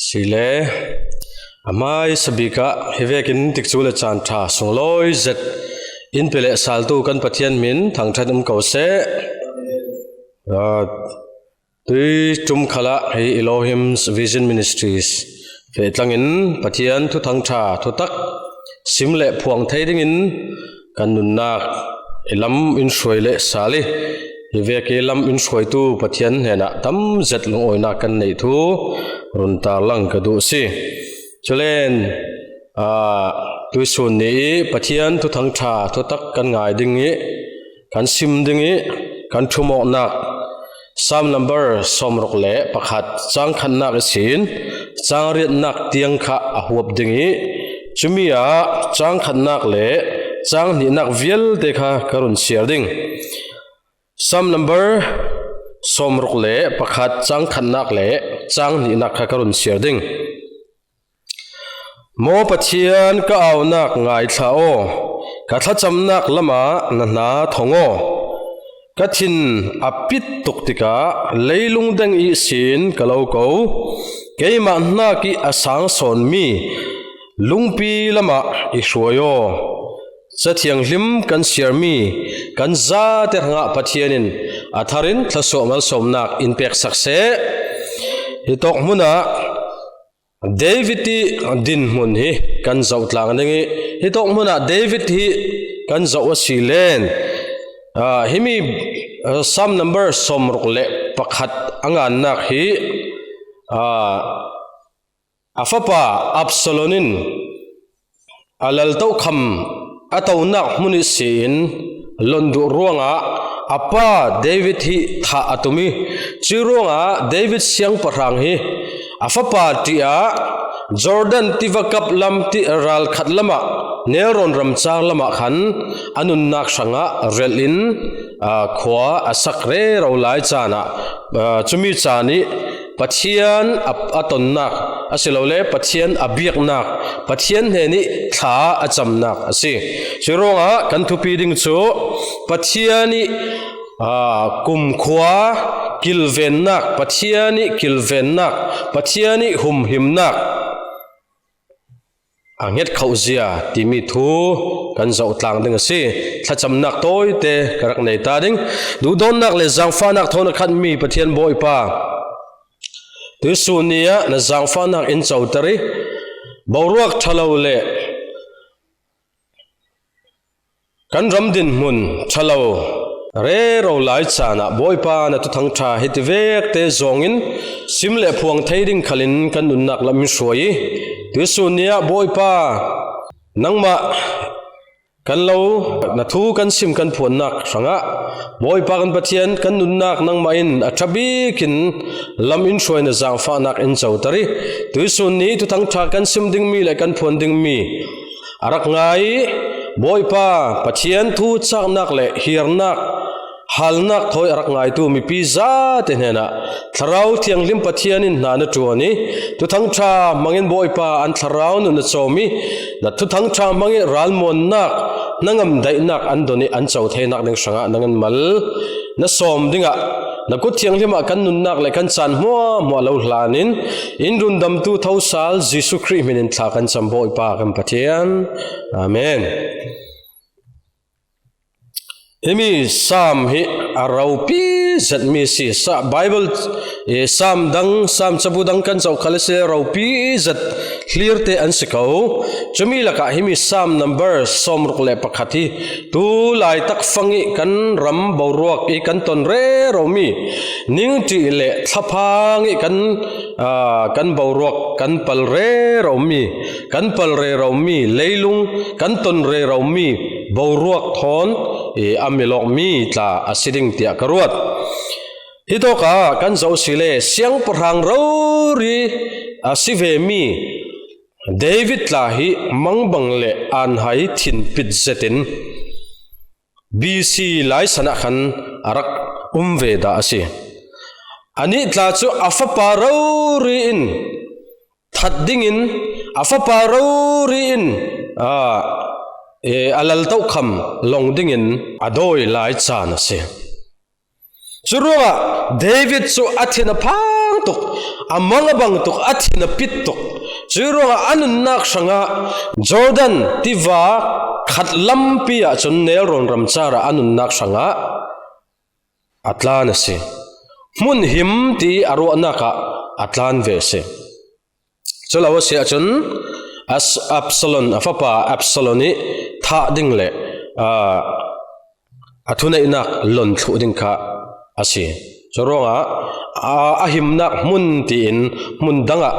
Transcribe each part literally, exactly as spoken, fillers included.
Sile, a hmaisa bikah hi vekin tikcu le caan ṭha sunglawi zet in pe leh saltu kan Pathian hmin thangṭhat um ko seh. Aa, tui ṭum khalah hi Elohim's Vision Ministries feh tlangin Pathian thuthang ṭha thutak sim le phuang thei dingin kan nunnak i lam in hruai le sal i, hi vek i lam in hruaitu Pathian hnenah tam zet lungawinak kan neih thu run tarlang ka duh si. Culen, aa, tuisun ni i Pathian thuthang ṭha thutak kan ngai ding i, kan sim ding i, kan ṭhumawknak Psalm number sawmruk le pakhat, cang khatnak ihsin cang riatnak tiang kha a huap ding i, cumi ah cang khatnak le cang hnihnak vialte kha ka run siar ding. Psalm number sawmruk le pakhat, cang khatnak le cang hnihnak kha ka run siar ding. Maw Pathian, ka aunak ngaithla aw, ka thlacamnak lamah na hna thawng aw. Ka thin a pit tuk tikah leilung deng ihsin ka lo ko. Keimah hnak i a sang sawnmi lungpi lamah i hruai aw. Ca thianghlim kan siarmi kan zate hrangah Pathian in a tharin thlasuah malsawmnak in peksak seh. Hitawk hmunah David i dinhmun hi kan zoh tlang ding i, hitawk hmunah David hi kan zoh a si len, aa, himi, aa, Psalm number sawmruk le pakhat a ngannak hi, aa, a fapa Absalom in a laltohkham a tonak hmun ihsin lon duh ruangah a pa David hi thah a tum i, cuih ruangah David siangpahrang hi a fapa ṭih ah Jordan tiva kap lam ti ralkhat lamah, nelrawn ramcar lamah khan a nunnak hrangah relh in, aa, khua a sak rero lai caan ah, aa, cumi caan i Pathian a, a tonnak asilole Pathian a biaknak, Pathian hnen i thla a camnak a si. Cuih ruangah kan thupi ding cu Pathian i, aa, kumkhua kilvennak, Pathian i kilvennak, Pathian i humhimnak a nget khoh zia timi thu kan zoh tlang ding a si. Thlacamnak tawite ka rak nei ta ding. Duhdawtnak le zaangfahnak thawn a khatmi Pathian Bawipa, tuisun ni ah na zaangfahnak in coter i, boruak ṭhalo le kan ram dinhmun ṭhalo rero lai caan ah Bawipa na thuthang ṭha hiti vekte zawngin sim le phuang thei ding khalin kan nunnak lam in hruai i, tuisun ni ah Bawipa nangmah kan lo, na thu kan sim kan phuannak hrangah Bawipa kan Pathian kan nunnak nangmah in a ṭha bikin lam in hruai na zaangfahnak in coter i, tuisun ni thuthang ṭha kan sim dingmi le kan phuan dingmi a rak ngai i, Bawipa Pathian thu caknak le hiarnak, halnak thawi a rak ngaitu mipi zate hnenah Thlarau Thianghlim Pathian in hna na ṭuan i, thuthang ṭha hmangin Bawipa an thlarau nun a cawm i, na thuthang ṭha hmangin ralmuannak, hnangam daihnak an don i an co theinak ding hrangah nang in mal na sawm dingah na kut thianghlim ah kan nunnak le kan caan hmuahhmuah lo hlan in, in rundamtu thosal Jesuh Khrih hmin in thla kan cam Bawipa kan Pathian. Amen. Himi Psalm hi a ropi zetmi si. Sa-, Bible, eh, Psalm dang, Psalm cabu dang kan zoh khal a si le ropi zet hlirte an si ko. Cumi lakah himi Psalm number sawmruk le pakhat hi tu laitak fang i kan ram boruak i kan ton reromi, ningṭih le thlaphang i kan, aa, kan boruak kan pal reromi, kan pal reromi, leilung kan ton reromi boruak thawn i a milawkmi tla a si ding tiah ka ruat. Hitawkah kan zoh si le siangpahrang rori a si vemi David tla hi mangbang le anhai thinpit zetin B C laisan ah khan a rak um ve dah a si. Anih tla cu a fapa rori in that dingin, a fapa rori in, aa, e, a laltohkham long dingin a dawi lai caan a si. Curuangah David cu a thin a phang tuk, a mang a bang tuk, a thin a pit tuk. Cui ruangah a nunnak hrangah Jordan tiva khat lampi ah cun nelrawn ramcar ah a nunnak hrangah a tlan a si. Hmun him ti a ruahnak ah a tlan ve a si. Cu lo a si ahcun As-, Absalom, a fapa Absalom nih thah ding le, aa, a thuneihnak lon thluh ding kha a si. Cu ruangah, aa, a himnak hmun tiin hmun dangah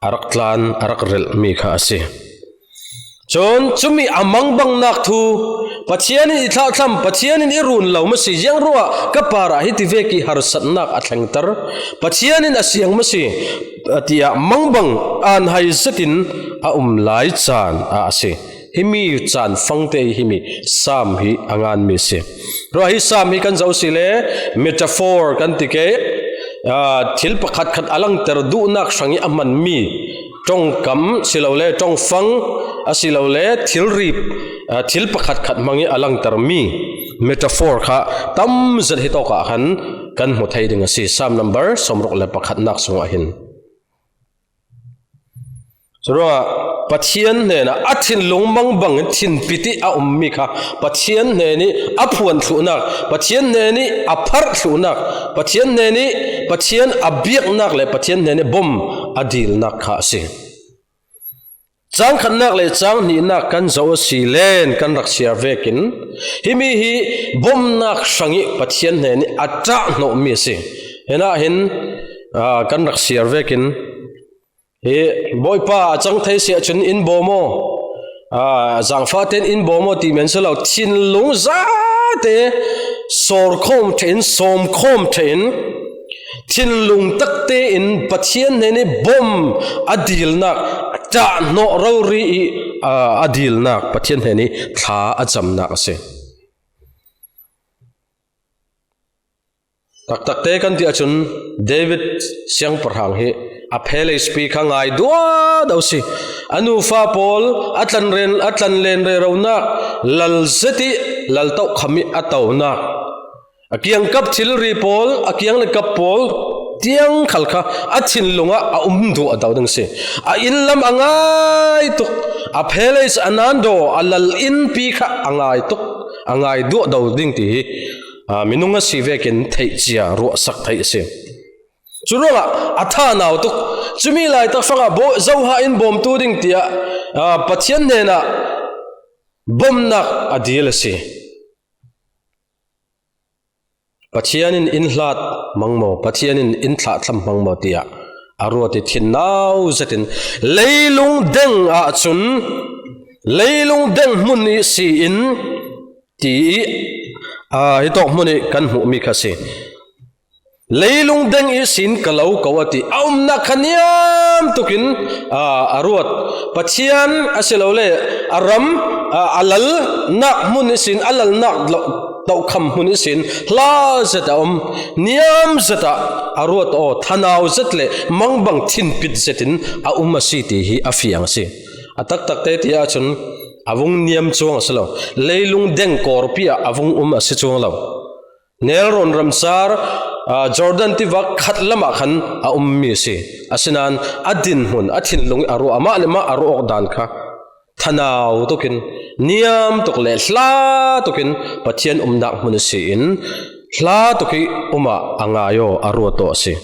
a rak tlan, a rak relhmi kha a si. Cun cumi a mangbangnak thu, Pathian in i thlahthlam, Pathian in i run lo maw si, ziang ruah ka parah hiti vek i harsatnak a thlengter, Pathian in a siang maw si, tiah mangbang an hai zetin a um lai caan ah a si. Himi caan fangte i himi Saam hi a nganmi a si. Ruah hi Saam hi kan zoh si le metaphor kan ti ke, aa, thil pakhatkhat a langter duhnak hrang i a hmanmi ṭongkam silole ṭongfang asilole thilri, aa, thil pakhatkhat hmang i a langtermi metaphor kha tam zet hi tawk ah khan kan hmu thei ding a si. Saam number sawmruk le pakhatnak sungah hin. Curuangah Pathian hnenah a thinlung mangbang in thinpit i a ummi kha Pathian hnenih a phuan thluhnak, Pathian hnenih a pharh thluhnak, Pathian hnenih Pathian a biaknak le Pathian hnenih bom a dilnak kha a si. Cang khatnak le cang hnihnak kan zoh a si len kan rak siar vekin himi hi bomnak hrang i Pathian hnenih a ṭah hnawhmi a si. Hinah hin, aa, kan rak siar vekin hi Bawipa a cang thei si ahcun in bawm aw, aa, zaangfah tein in bawm aw ti men si lo, thinlung zate sawrkhawm ṭhein, sawmkhawm ṭhein, thinlung takte in Pathian hnenih bom a dilnak, ṭah hnawh rori i, aa, a dilnak, Pathian hnenih thla a camnak a si. Taktakte kan ti ahcun David siangpahrang hi a phelespi kha ngai duahdo si. A nufa pawl a tlanren, a tlanlen reronak, lal zet i lal tohkham i a tonak, a kiangkap thilri pawl, a kiang le kap pawl tiang khal kha a thinlung ah a um duahdo ding si. A inn lam a ngai tuk, a pheles a nando, a lal innpi kha a ngai tuk, a ngai duahdo ding ti hi, aa, minung a si vekin theih cia ruahsak theih a si. Curuangah a thanau tuk. Cumi laitak fangah bo-, zoha in bawmtu ding tiah, aa, Pathian hnenah bomnak a dil a si. Pathian in in hlat hmang maw, Pathian in in thlahthlam hmang maw tiah a ruat i thinau zetin leilung deng ahcun leilung deng hmun i si in ti i, aa, hitawk hmun i kan hmuhmi kha si. Leilung deng ihsin ka lo ko a ti. A umnak kha niam tukin, aa, a ruat. Pathian asilole a ram, aa, a lalnak hmun ihsin, a lalnak lo-, tohkham hmun ihsin hla zet a um. Niam zet ah a ruat aw, thanau zet le mangbang thinpit zetin a um a si ti hi a fiang a si. A taktakte ti ahcun a vung niam cuang a si lo. Leilung deng kawrpi ah a vung um a si cuang lo. Nelrawn ramsar, aa, Jordan tiva khat lamah khan a ummi a si. Asinain a dinhmun, a thinlung i a ruah, amah le mah a ruah awk dan kha thanau tukin, niam tuk le hla tukin Pathian umnak hmun a si in hla tuk i um ah a ngai aw, a ruat aw a si.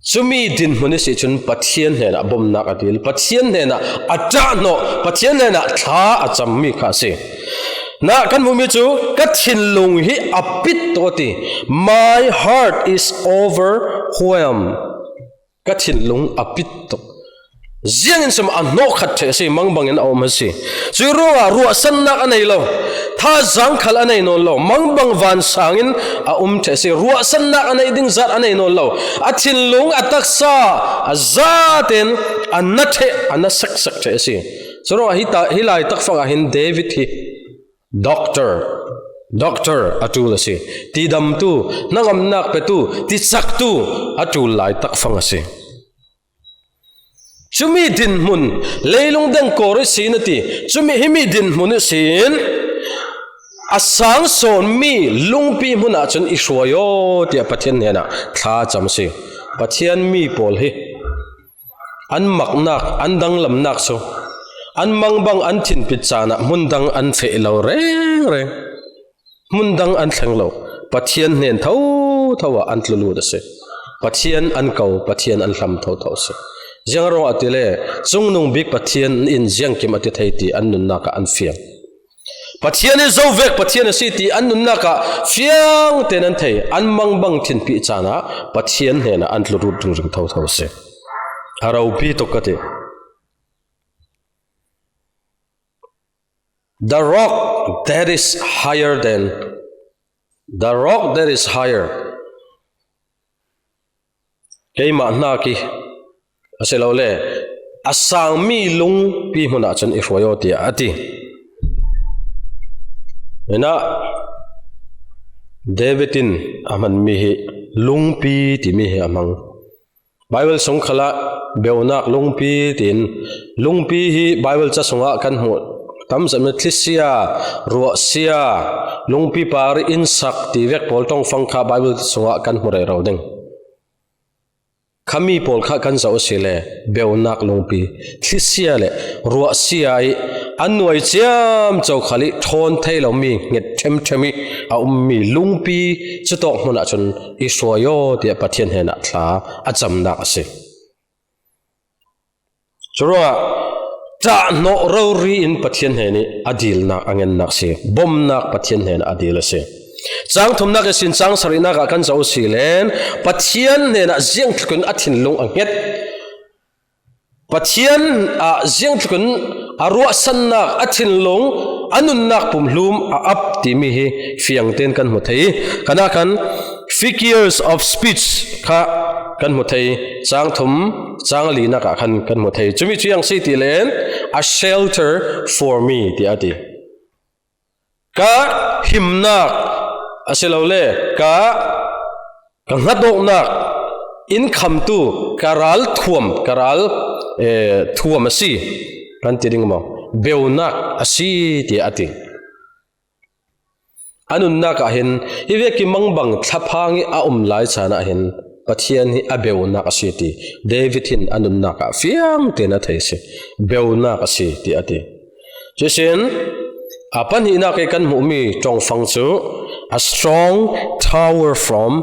Cumi dinhmun i si cun Pathian hnenah bomnak a dil, Pathian hnenah a ṭah hnawh, Pathian hnenah thla a cammi kha a si. Na kan hmuhmi cu, ka thinlung hi a pit tuk a ti. My heart is overwhelmed. Ka thinlung a pit tuk. Ziangin sum a hnawh khat ṭheh a si, mangbangin a um a si. Cui ruangah ruahsannak a nei lo, thazaang khal a nei nawn lo, mangbang vansang in a um ṭheh a si. Ruahsannak a neih ding zat a nei nawn lo. A thinlung, a taksa, a zaten a na ṭheh, a na seksak ṭheh a si. Curuangah hi ta, hi laitak fangah hin David hi doctor, doctor a ṭul a si. Tidamtu, hnangamnak petu, ticaktu a ṭul laitak fang a si. Cumi dinhmun, leilung deng kawr ihsin a ti, cumi himi dinhmun ihsin A sang sawn mi lungpi hmunah cun i hruai aw, tiah Pathian hnenah thla a cam a si. Pathian mi pawl hi an maknak, an danglamnak cu an mangbang an thinpit caan ah hmun dang an feh lo rengreng. Hmun dang an thleng lo. Pathian hnen thotho ah an tlu lut a si. Pathian an ko, Pathian an hlam thotho a si. Ziang ruangah tile, Cungnung Bik Pathian in ziangkim a ti thei ti an nunnak ah an fiang. Pathian hi zovek Pathian a si ti an nunnak ah fiang tein an thei. An mangbang thinpit caan ah Pathian hnenah an tlu lut ringring thotho a si. A ropi tuk ka ti. The rock that is higher than, the rock that is higher. Keimah hnak hi, a si lo le, a sang mi lungpi hmunah cun i hruai aw, tiah a ti. Hinah, David in a hmanmi hi lungpi timi hi a hmang. Bible sung khalah beunak lungpi tiin, lungpi hi Bible ca sungah kan hmuh tam zet mi, thlisia, ruahsia, lungpi par in sak ti vek pawl ṭongfang kha Bible sungah kan hmu rero ding. Khami pawl kha kan zoh a si le, beunak lungpi, thlisia le ruahsia i an nuai ciamco khal i ṭhawn thei lomi hnget ṭhemṭhem i a ummi lungpi cutawk hmunah cun i hruai aw, tiah Pathian hnenah thla a camnak a si. Curuangah ṭahhnawh rori in Pathian hnen i a dilnak a ngennak si. Bomnak Pathian hnen a dil a si. Cang thumnak ihsin cang sarihnak ah kan zoh si len Pathian hnenah ziangtluk in a thinlung a hnget. Pathian ah ziangtluk in a ruahsannak, a thinlung, a nunnak pumhlum a ap timi hi fiang tein kan hmu thei. Kanah khan figures of speech kha kan hmu thei, cang thum, cang linak ah khan kan hmu thei. Cumi cu ziang si ti len, a shelter for me, tiah a ti. Ka himnak a si lo le, ka, ka hngatawknak in khamtu, ka ral thuam, ka ral, eh, thuam a si, kan ti ding maw? Beunak a si, tiah a ti. A nunnak ah hin, hi vek i mangbang thlaphang i a um lai caan ah hin Pathian hi a beunak a si ti David hin a nunnak ah fiang tein a thei si. Beunak a si ti a ti. Cuihsin, a pahnihnak i kan hmuhmi ṭongfang cu, a strong tower from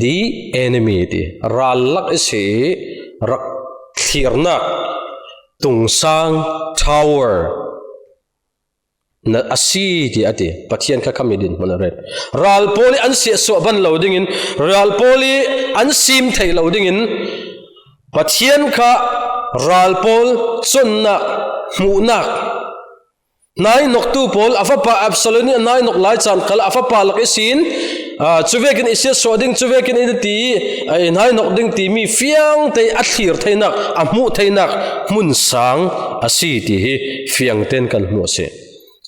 the enemy ti. Ral lak i si i rak thlirnak tungsang, tower na a si ti a ti. Pathian kha khami dinhmun a ret. Ral pawl i an siahsuah ban lo dingin, ral pawl i an sim thei lo dingin, Pathian kha ral pawl cawnnak, hmuhnak, hnainoktu pawl, a fapa Absalom nih a hnainok lai caan khal a fapa lak ihsin, aa, cuvekin i siatsuah ding, cuvekin i ti, aa, i hnainok ding timi fiang tein a thlir theinak, a hmuh theinak hmun sang a si ti hi fiang tein kan hmuh a si.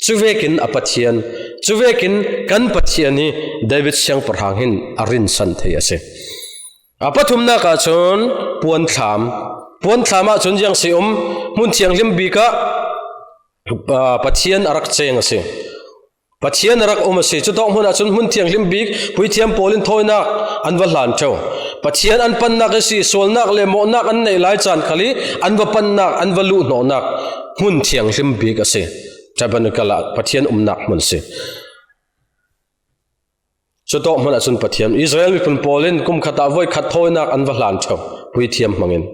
Cuvekin a Pathian, cuvekin kan Pathian hi David siangpahrang hin a rinsan thei a si. A pathumnak ah cun puanthlam. Puanthlam ah cun ziang si um, hmun thianghlim bik ah, aa, Pathian a rak ceng a si. Pathian a rak um a si. Cutawk hmun ah cun hmun thianghlim bik puithiam pawl in thawinak an va hlan ṭheu. Pathian an pannak i si, sualnak le mawhnak an neih lai caan khal i an va pannak, an va luhhnawhnak hmun thianghlim bik a si. Tabernacle ah Pathian umnak hmun si. Cutawk hmun ah cun Pathian, Israel miphun pawl in kum khat ah voi khat thawinak an va hlan ṭheu, puithiam hmangin.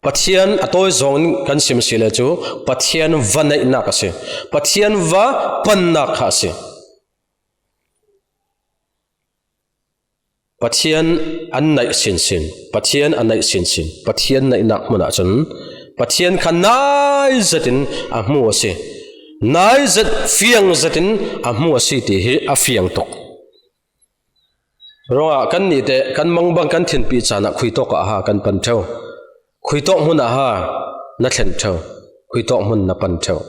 Pathian a tawi zawng in kan sim si le cu Pathian va neihnak a si. Pathian va pannak kha a si. Pathian an naih sinsin, Pathian a naih sinsin, Pathian naihnak hmun ah cun Pathian kha nai zetin a hmu a si. Nai zet fiang zetin a hmu a si ti hi a fiang tuk. Ruangah kan nih teh kan mangbang kan thinpih caan ah khuitawk ah ha kan pan ṭheu. Khuitawk hmun ah ha na thlen ṭheu. Khuitawk hmun na pan ṭheu.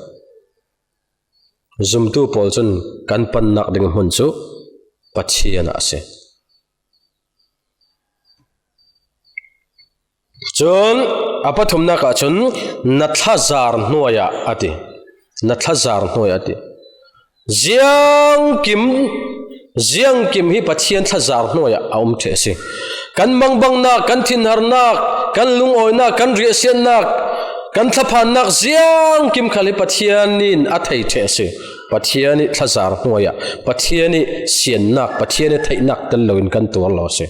Zumtu pawl cun kan pannak ding hmun cu Pathian ah a si. Cun a pathumnak ah cun na thlazar hnuai ah a ti. Na thlazar hnuai ah a ti. Ziangkim, ziangkim hi Pathian thlazar hnuaiah a um ṭheh a si. Kan mangbangnak, kan thinharnak, kan lungawinak, kan riahsiatnak, kan thlaphannak ziangkim khal hi Pathian in a thei ṭheh a si. Pathian ih thlazar hnuaiah, Pathian ih siannak, Pathian ih theihnak tel loin kan tuar lo a si.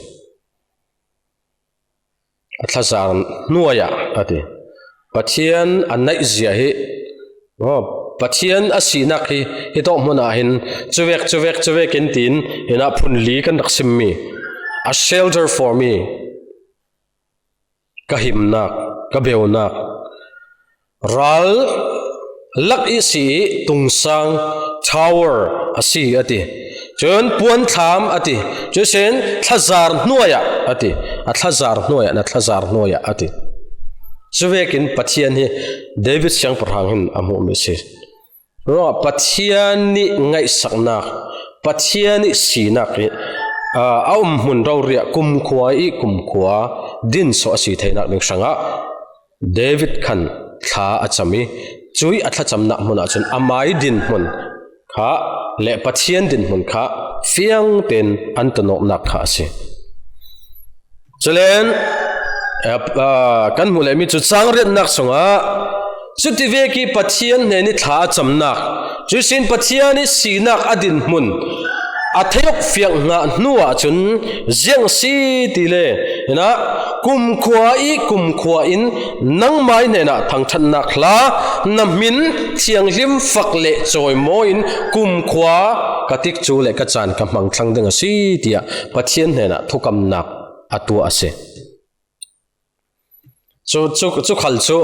A thlazar hnuaiah a ti. Pathian a naihzia hi, aw, Pathian a sinak hi, hitawk hmunah hin, cuvek, cuvek, cuvek in tiin, hinah phunli kan rak simmi. A shelter for me. Ka himnak, ka beunak. Ral lak ihsi ih tungsang, tower a si a ti. Cun puanthlam a ti. Cuihsin thlazar hnuaiah a ti. A thlazar hnuaiah, na thlazar hnuaiah a ti. Cuvekin Pathian hi David siangpahrang hin a hmuhmi a si. Ruangah Pathian ih ngaihsaknak, Pathian ih sinak ih, aa, a um hmun rori ah kumkhua ih kumkhua dinsuah a si theinak ding hrangah David khan thla a cam ih, cuih a thlacamnak hmun ahcun amai dinhmun kha le Pathian dinhmun kha fiang tein an tonawknak kha a si. Culen, eh, ah, kan hmuh lehmi cu cang riatnak sungah cutivek ih Pathian hnen ih thla a camnak, cuihsin Pathian ih sinak a dinhmun a theiawk fiang hna hnu ahcun ziang a si tile, hinah kumkhua ih kumkhua in nangmai hnenah thangṭhatnak hla, na hmin thianghlim fak le cawimawi in kumkhua ka tikcu le ka caan ka hmang thlang ding a si, tiah Pathian hnenah thukamnak a tuah a si. Cu, cu, cu khal cu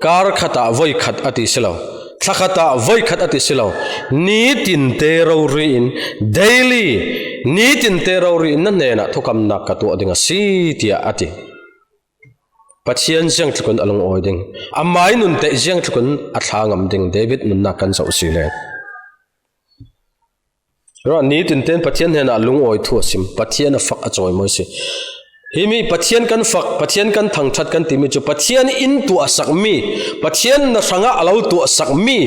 kar khat ah voi khat a ti si lo, thla khat ah voi khat a ti si lo, nitinte rori in, daily, nitinte rori in na hnenah thukamnak ka tuah ding a si, tiah a ti. Pathian ziangtluk in a lungawi ding, amai nun teh ziangtluk in a thla ngam ding David nunnak kan zoh si le. Ruah, nitinte in Pathian hnenah lungawi thu a sim, Pathian a fak a cawimawi si. Himi Pathian kan fak, Pathian kan thangṭhat kan timi cu Pathian in tuahsakmi, Pathian na hrangah a lo tuahsakmi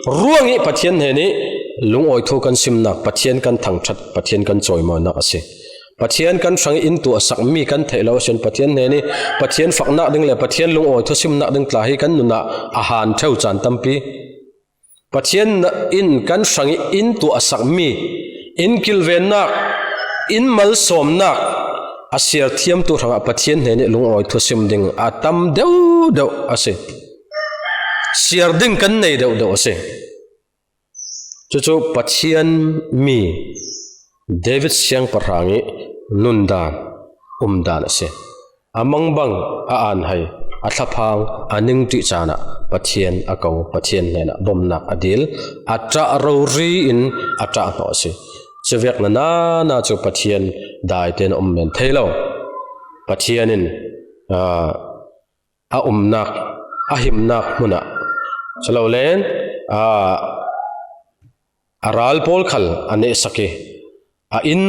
ruangih Pathian hnenih lungawi thu kan simnak, Pathian kan thangṭhat, Pathian kan cawimawinak a si. Pathian kan hrangih in tuahsakmi kan theih lo ahcun Pathian hnenih Pathian faknak ding le Pathian lungawi thu simnak ding tla hi kan nunah a han ṭheu caan tampi. Pathian in kan hrangih in tuahsakmi, in kilvennak, in malsawmnak a siar thiamtu hrangah Pathian hnenih lungawi thusim ding a tam deuhdeuh a si. Siar ding kan nei deuhdeuh a si. Cucu Pathian mi David siangpahrang ih nundan, umdan a si. A mangbang, a aanhai, a thlaphang, a ningṭih caan ah Pathian a ko, Pathian hnenah bomnak a dil, a ṭah rori in a ṭah hnawh a si. Cuvek na nana cu Pathian daite na um men thei lo. Pathian in, aa, a umnak, a himnak hmun ah, culole, aa, a ral pawl khal a nehsak ih, a inn,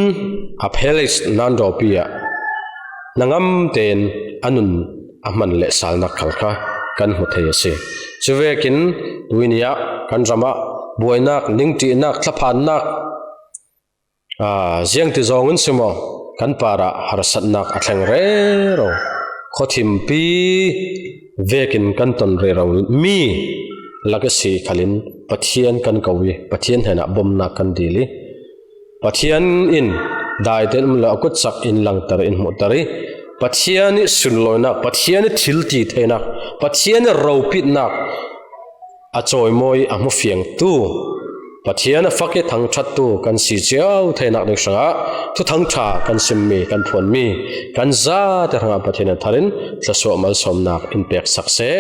a palace, nandawpi ah hnangam tein a nun a hman lehsalnak khal kha kan hmu thei a si. Cuvekin tuini ah kan ram ah buainak, ningṭihnak, thlaphannak, aa, ziangti zong in si maw, kan parah harsatnak a thleng rero, khuathimpi vekin kan ton rero mi lak a si khalin Pathian kan ko ih Pathian hnenah bomnak kan dil ih Pathian in daite in um lo, a kutsak in langter in hmuhter ih Pathian ih sunlawinak, Pathian ih thil ti theinak, Pathian ih ropitnak a cawimawi a hmufiangtu, Pathian a fak ih thangṭhattu kan si cio theinak ding hrangah thuthang ṭha kan simmi, kan phuanmi, kan zate hrangah Pathian in thar in thluasuah malsawmnak in peksak seh.